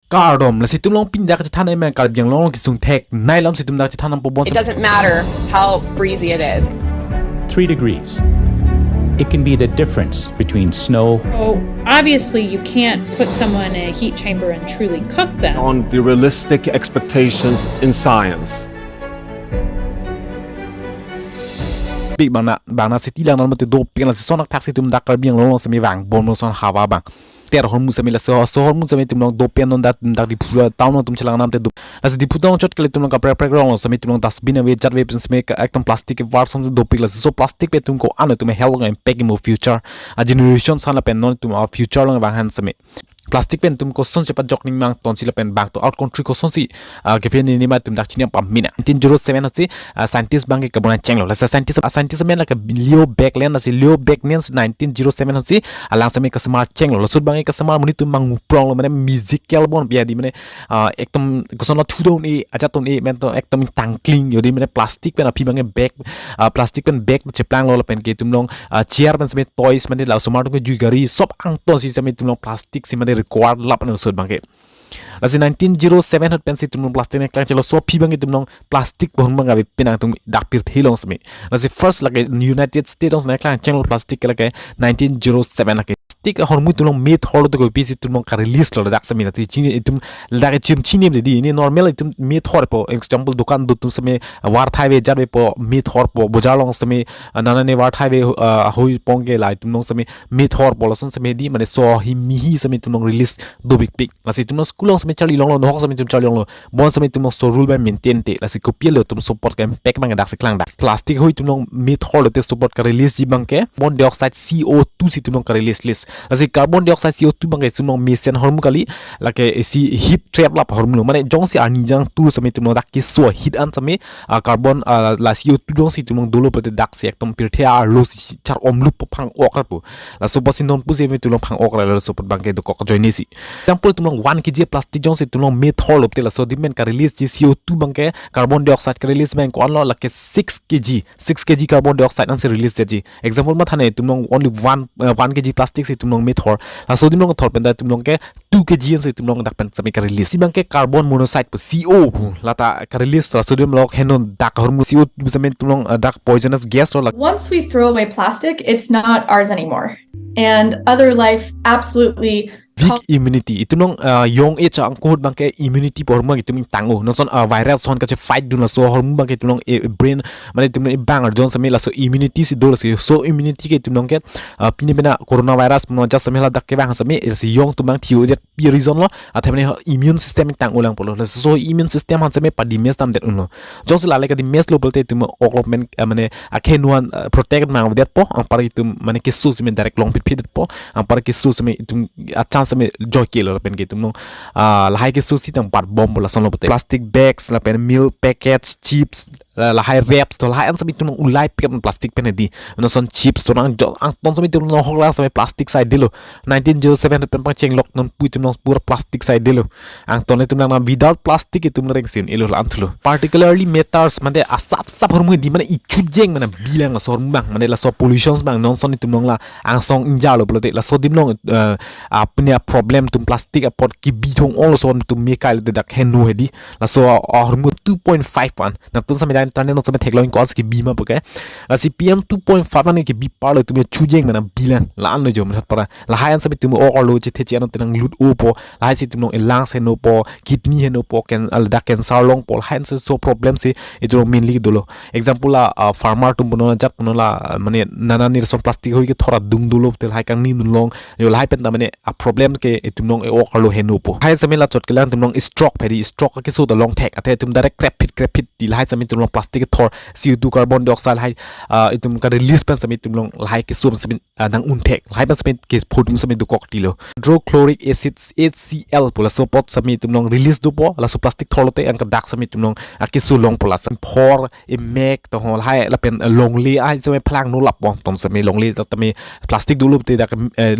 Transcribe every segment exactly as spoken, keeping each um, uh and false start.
Kardom, lasi itum along pini dak chethan amang Karbi Anglong kesung thek nai alam si itum dak chethan nangpo bon. It doesn't matter how breezy it is. Three degrees. It can be the difference between snow Oh, obviously, you can't put someone in a heat chamber and truly cook them. On the realistic expectations in science. Pik bang na, bang na city lang nang mate dopik, lasi lason athak si itum dak Karbi Anglong along semi vang bom lason hawa bang. Ter ahormu semi laso, so ahormu semi itum along dopik non dak, dak Diphu town along itum chelang nangte dop. Lasi Diphu town chot kali itum along kaprek prek rong semi itum along dustbin ave, jat ave pen semi ka ekdom plastic ke war son dopik, lasi laso plastic pen itum ko-an itum health along impact imo future a generation san lapen non itum a future along vang han semi. Plastic pen itum kosonsi pajok ning mang tonsi lapen bang to out country kosonsi, ah, kepen ni ma itum dak chini pamina. Nineteen zero seven ahutsi, ah, scientist bang ke kabona chenglo. Lasi scientist, ah, scientist amen lake Leo Baekeland, lasi Leo Baekeland nineteen zero seven ahutsi, ah, lang semi kasemar chenglo. Laso ahut bang ke kasemar amonit atum mang pronglo, mane musical bon pi adi, mane, ah, ekdom koson lo thu dun-e, ajat dun-e, men to ekdom tangkling, jodi mane plastic pen aphi bang ke bag, ah, plastic pen bag cheplanglo lapen ke itum along, ah, chair pen semi toys mane la osomar atum ke jui gari sob angtonsi semi itum along plastic si mane required lap laso ahut bang ke. Lasi nineteen zero seven ahut pensi itum along plastic nangklang chenglo, laso aphi bang ke itum along plastic bon bang ave penang itum dak pirthe along semi. Lasi first lake United States along nangklang chenglo plastic ke lake nineteen zero seven lake. Plastic ahormu itum along me thorlo te kopisi itum along ka-release lo dak semi, lasi chini itum dak chim chini di, ini normal itum me thorpo, example dukan dun atum semi war thai ave jat avepo, me thorpo, bojar along semi, ah, nana ne war thai ave, ah, hui pong ke la itum along semi me thorpo lason semi di, mane laso hi me hi semi itum along release dopik pik. Lasi itum along school along semi charli longlo, nohok semi itum charli longlo, bon semi itum along laso rule bang maintain te, lasi kopi alo itum support ke impact bang dak si klang dak. Plastic ahoi itum along me thorlo te laso apot ka-release ji bang ke carbon dioxide, C O two si itum along ka-release, release. Lasi carbon dioxide, C O two bang ke itum along mesen ahormu kali, lake isi heat trap lap ahormu lo. Mane jongsi arni jang tu semi itum along dak keso heat an semi, ah, carbon, ah, la C O two jongsi itum along dolo pulote dak si ekdom pirthe arlo si char omlup phang-ok arpo. Laso apotsi non pusi me itum along phang-ok ra laso apot bang ke dokok ajoine si. Example itum along one K G plastic jongsi itum along me thorlo te laso adim pen ka-release ji C O two bang ke carbon dioxide ka-release bang ko-an lo, lake six K G, six K G carbon dioxide ansi release ji. Example matha ne itum along only one, uh, one K G plastic si itum along me thor. Laso adim along thor pen ta itum along ke two K G ansi itum along dak pen semi ka-release. Si bang ke carbon monoxide pu, C O pu, lata ka-release, laso adim along hennon dak ahormu C O two semi itum along, uh, dak poisonous gas lo lake. Once we throw away plastic, it's not ours anymore. And other life absolutely Weak immunity. Itum along, ah, young age angko ahut bang ke immunity pu ahormu bang ke itum ingtang-o. Non ason, ah, virus hon kache fight dun, laso ahormu bang ke itum along, eh, brain, mane itum along bang arjon semi laso immunity si dolo si. Laso immunity ke itum along ke, ah, pini mena coronavirus punon ajat semi ladak kevang semi, eh, si young atum bang thiu dia pi reason lo, athe mane immune system ingtang-o lang pulo. Laso immune system han semi pa-damage damdet unlo. Jongsi lale ka-damage lo pulote itum ok lo pen, eh, mane akhe nuan, eh, protect mang detpo, anpar itum mane keso semi direct long phit phit detpo, anpar keso semi itum a-chance semi joike lo lapen ke itum along, ah, lahai keso si tang bat bompo lason lo pulote. Plastic bags lapen meal packets, chips, la, lahai wraps to lahai an semi itum along ulai pik plastic pen di. Non ason chips to nang jo angton semi itum along hok lang semi plastic si dolo. Nineteen zero seven pen pangchenglok non pu itum along pura plastic si dolo. Angton itum nang na without plastic itum rengsin elo la-an thulo. Particularly matters mane asap sap ahormu di, mane ichujeng mane bilang laso ahormu bang, mane laso pollutions bang non ason itum along la angsong ingjalo pulote laso adim along, eh, apni a-problem itum plastic apot kebi thong-ong laso atum me kai lote dak henno hedi. Laso ahormu two point five an. Nangtum sami dan tane non sami theklong ko as kebi ma pu ke. Lasi P M two point five an kebi parlo itum chujeng mane bilang la-an lo jo mane para. Lahai an sami itum ok arlo chethe che an tenang lut-opo. Lahai si itum along lungs hennopo, kidney hennopo, can, ah, ladak cancer longpo. Lahai an si laso problem si itum along mainly dolo. Example la, ah, farmer atum punon ajat punon la, ah, mane nana ne lason plastic ahoi kethor adung dolo te lahai kangni dunlong. Jo lahai pen ta mane a-problem ke itum along e-ok arlo hennopo. Lahai sami la chot kelang itum along stroke phedi, stroke keso ta longthek. Athe itum direct krep phit krep phit di lahai sami itum along plastic kethor, C O two carbon dioxide lahai, ah, itum ka-release pen sami itum along lahai keso sami, ah, nang-unthek. Lahai pen sami kepho atum sami dokok tilo. Hydrochloric acid H C l pu laso apot sami itum along release dopo, laso plastic thorlote angke dak sami itum along, ah, keso longpo la sami phor, emek to ho lahai lapen longle ai sami phelang no lap bom tom sami longle to tami plastic dolo te dak, eh,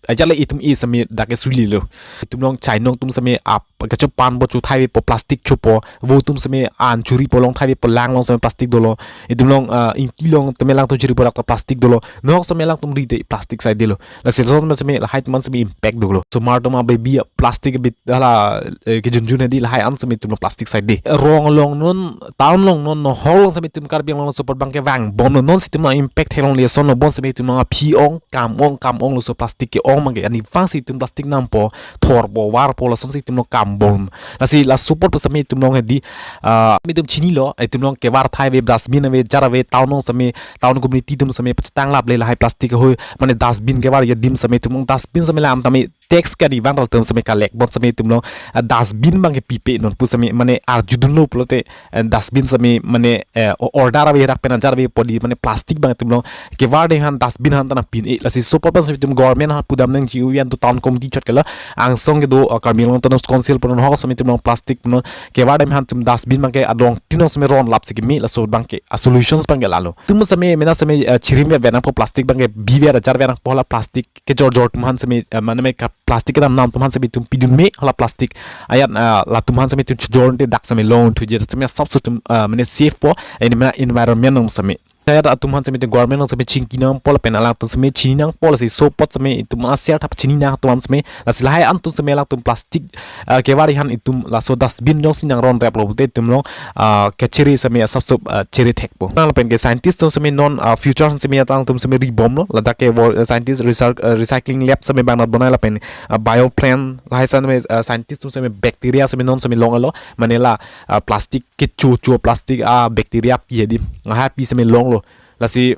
ajale itum e sami dak ke suli lo. Itum along chainong atum seme ap, kachopan po, chothai po, plastic chopo, vo atum seme an churi po, long thai po, lang along seme plastic dolo. Itum along, ah, ingki along tame alangtum churi po dak ta plastic dolo. Nok seme alangtum ri te plastic saide lo. Lasi lason seme lahai atum an seme impact dolo. Osomar atum abe bi plastic bit hala, eh, kejunjun hedi lahai an seme itum along plastic saide. Rong along non, town along non, nohok along seme itum Karbi Anglong laso apot abangke vangbom non, non si itum along impact theklongle, lason lo bon seme itum along aphi ong, kam ong, kam ong, laso plastic ke-ong abangke, arnivang si itum plastic nampo, thor po, var po, lason si itum along kambom. Lasi laso apot seme itum along hedi, ah, itum chinilo, itum along kevar thai ave, dustbin ave, jar ave, town along seme, town community atum seme pachetang laple lahai plastic hoi, mane dustbin kevar adim seme itum along dustbin seme lam tame tax ke arnivang atum seme collect bon seme itum along, ah, dustbin abangke pipe non pu seme mane arjudunlo pulote, eh, dustbin seme mane, eh, o-, order ave rak pen ajar ave podi mane plastic abang itum along kevar dei han dustbin han ta nangpin-e. Lasi laso apot seme itum government aphan pudam nangji, uyan to town committee chot ke la angsong kedo, ah, Karbi Anglong Autonomous Council pu non, hok seme itum along plastic pu non kevar dei han itum dustbin abangke adong tin along seme ron lap si keme, laso abangke a solutions abangke lalo. Itum seme mena seme, eh, chirim vet vet nangpo plastic abangke, bi vet ajar vet nangpo, hala plastic kejor jor atum aphan seme, eh, mane me ka plastic kedam nam atum aphan seme itum pidun me hala plastic. Ayat, eh, latum aphan seme itum chojor te dak seme long thuji seme asapso itum, eh, mane safe po, eh, mane environment along seme. Ayat atum aphan seme itum government along seme chingki nangpo lapen alangtum seme chini nangpo, lasi laso apot seme itum aser thap chini nang atum aphan seme, lasi lahai an atum seme alangtum plastic, eh, kevar dei han itum laso dustbin jongsi nangron rap lo pute itum along, ah, kechere seme asapso, ah, chere thekpo. Nang lapen ke scientist atum seme non, ah, future seme alangtum seme ribomlo. Ladak ke wo, eh, scientist research, eh, recycling lab seme bang nat bonai lapen, ah, bio plant lahai seme, ah, scientist atum seme bacteria seme non seme longlo. Mane la, ah, plastic kecho cho plastic, ah, bacteria pi hedi. Lahai pi seme longlo. Lasi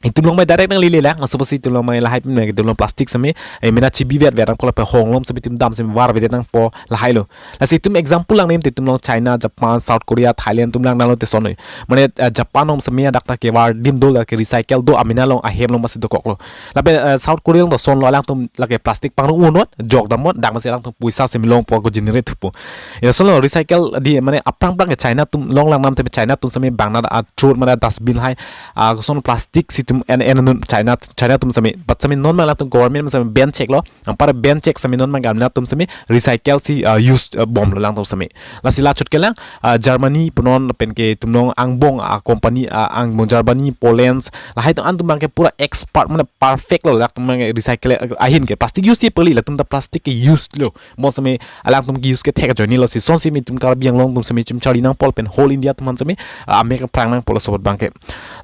itum along mai direct nanglele lang, laso apotsi itum along mai lahai pen itum along plastic seme, eh, mena chibi vet vet nangpo lapen hong along seme itum dam seme var vet nangpo lahai lo. Lasi itum example lang nem te itum along China, Japan, South Korea, Thailand atum lang nanglo te sonoi. Mane, eh, Japan along seme dak ta kevar adim dolo, ke recycle do, amena along ahem along masi dokoklo. Lapen, eh, South Korea along do sonlo, alangtum lake plastic pangrum unot, jok damot, dak masi alangtum poisa seme longpo, ko generate thupo. Ya sonlo recycle di mane aphrang aphrang ke China atum along lang nam te China atum seme bang nat a throat mane dustbin hai, ah, koson plastic si itum en en nun China, China atum seme, but seme non ma alangtum government seme ban cheklo, anpar ban chek seme non ma gamna atum seme recycle si, ah, use, ah, bomlo alangtum seme. Lasi la chot ke lang, ah, Germany pu non lapen ke itum along angbong, ah, company, ah, angbong Germany, Poland, lahai atum an atum abangke pura expert mane perfect lo, latum abangke recycle ahin ke plastic use si peli, latum ta plastic ke use lo. Bon seme alangtum ke use ke thek ajoine lo, si lason seme itum Karbi Anglong atum seme chim charli nangpo lapen whole India atum aphan seme, ah, amek aphrang nangpo laso apot abangke.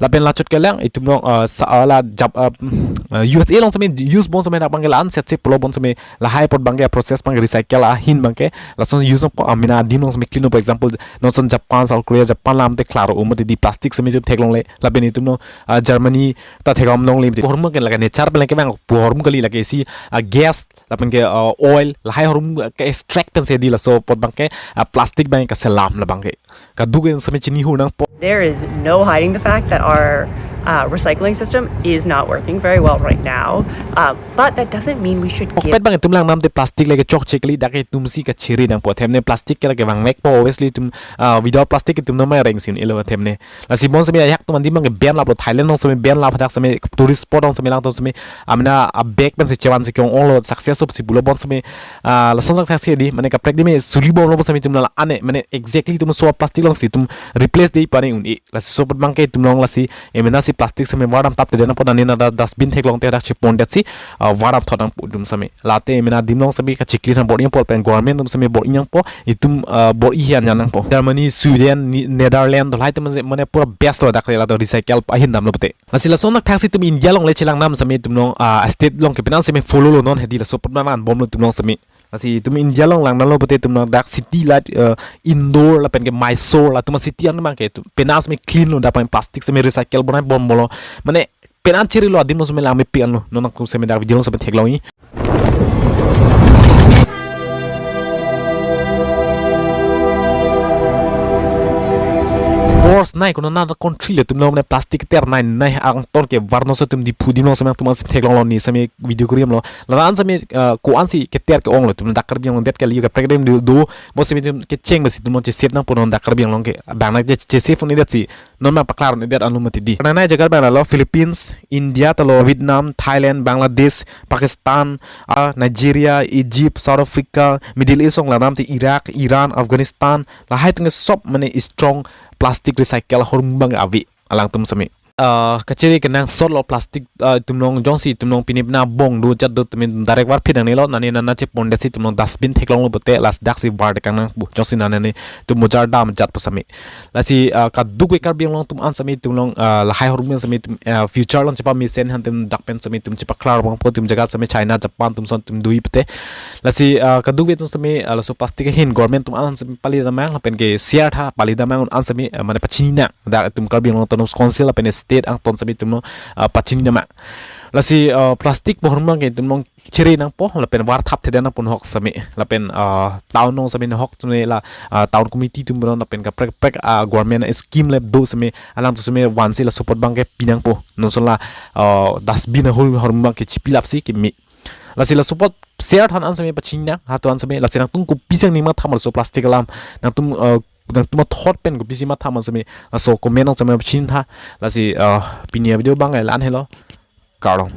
Lapen la chot ke lang itum along, ah, sa, ah, la Jap-, ah, mm, ah, U S A along seme use bon seme dak abangke la an set si pulo bon seme lahai apot abangke process abangke recycle ahin abangke lason use nangpo, amena adim along seme clean po. Example non son Japan, South Korea, Japan lam te klaro umati di plastic seme itum theklongle. Lapen itum along, ah, Germany ta theklong longle, pu ahormu ke lake nature pen lake bang pu ahormu kali, lake isi, ah, gas lapen ke, ah, oil lahai ahormu ke extract pen si di, laso apot abangke, ah, plastic abangke kaselam labangke. Kaduk en seme chinihur nangpo. There is no hiding the fact that our, uh, recycling system is not working very well right now. Uh, but that doesn't mean we should give Okpet abang itum lang nam te plastic lake chokche kali, dak itum si kachere nangpo athemne, plastic ke lake vangvekpo, obviously itum, ah, without plastic itum non ma reng si un-elo athemne. Lasi bon seme ajahak atum adim abangke ban laplo, Thailand along seme ban lap, hadak seme tourist spot along seme alangtum seme amena a bag pen si chevan si ke-ong onglo, success up si pulo bon seme, ah, lason sak thak si di, mane kaprek di me suli bomlo bon seme itum la ane, mane exactly itum so plastic along si itum replace de pare un-e. Lasi laso apot abangke itum along lasi, eh, mena si plastic seme vardam tap te den apot ani na da dustbin theklong te dak chepon det si, ah, vardam thot nangpo itum seme. Late mena adim along seme kachikli nang bor-i nangpo pen government atum seme bor-i nangpo, itum, ah, bor-i hian nangpo. Germany, Sweden, Ni-, Netherlands, to lahai atum mane pura best lo dak la to recycle ahin damlo pute. Lasi lason dak thak si itum India along le chelang nam seme itum along, ah, state along ke penang seme follow lo non hedi, laso apot ma vangbomlo itum along seme. Lasi itum India along lang nalo pute itum along dak city light, eh, Indore lapen ke Mysore latum city an abangke itum penang seme clean lo, dak abang plastic seme recycle bonai bomlo. Mane penang chere lo adim along seme lang mepi anlo. Non nangtum seme dak video along seme theklong-i. Force Nai kono na country le tum lo mane plastic keter nai nai angton ke varno se tum Diphu dim lo seme tum ansi theklonglo ne seme video kuriam lo. Laran seme, uh, ko-ansi keter ke-ong lo tum dak Karbi Anglong det kali yo ke pregnant do, do. Bo seme tum kecheng besi tum lo che save nangpo non dak Karbi Anglong ke bang nang che, che save un-edet si non ma paklar un-edet anu mati di. Nai nai jaga bang lo Philippines, India ta lo, Vietnam, Thailand, Bangladesh, Pakistan, ah, Nigeria, Egypt, South Africa, Middle East along lam te Iraq, Iran, Afghanistan, lahai atum ke sob mane strong plastic recycle ahormu abang ave alangtum seme. Ah, kachere kenangsot lo plastic, ah, itum along jongsi itum along pini pina bong do jat do tumi direct varphit nangne lo, nani nana chepon det si itum along dustbin theklonglo pute ladak si var dekang nangpo jongsi nani nani itum mojar dam jat pu seme. Lasi, ah, kadokave Karbi Anglong atum an seme itum along, ah, lahai ahormu seme itum, ah, future along chepamesen han itum dak pen seme itum chepaklar abangpo itum jaga seme China, Japan atum ason itum do-i pute. Lasi, ah, kadokave atum seme, ah, laso plastic ahin government atum an seme pali damnang lapen ke share tha pali damnang an seme, ah, mane pachini nang. Dak itum Karbi Anglong Autonomous Council lapen state angton seme itum along, ah, pachini damnang. Lasi, ah, plastic pu ahormu ke itum along chere nangpo lapen varthap theda nangpo nahok seme lapen, ah, town along seme nahok seme la, ah, town committee atum bonon lapen kaprek kaprek, ah, government scheme le do seme alangtum seme vansi laso apot abang ke pi nangpo non son la, ah, dustbin ahormu abang ke chipilap si keme. Lasi laso apot share than an seme pachini nang hatu an seme lasi nangtum kopisi nangning matha ma laso plastic alam nangtum, ah, nangtum athot pen kopisi matha ma seme laso comment along seme pachini tha. Lasi, ah, pini avideo abang ke la-an helo. Kardom.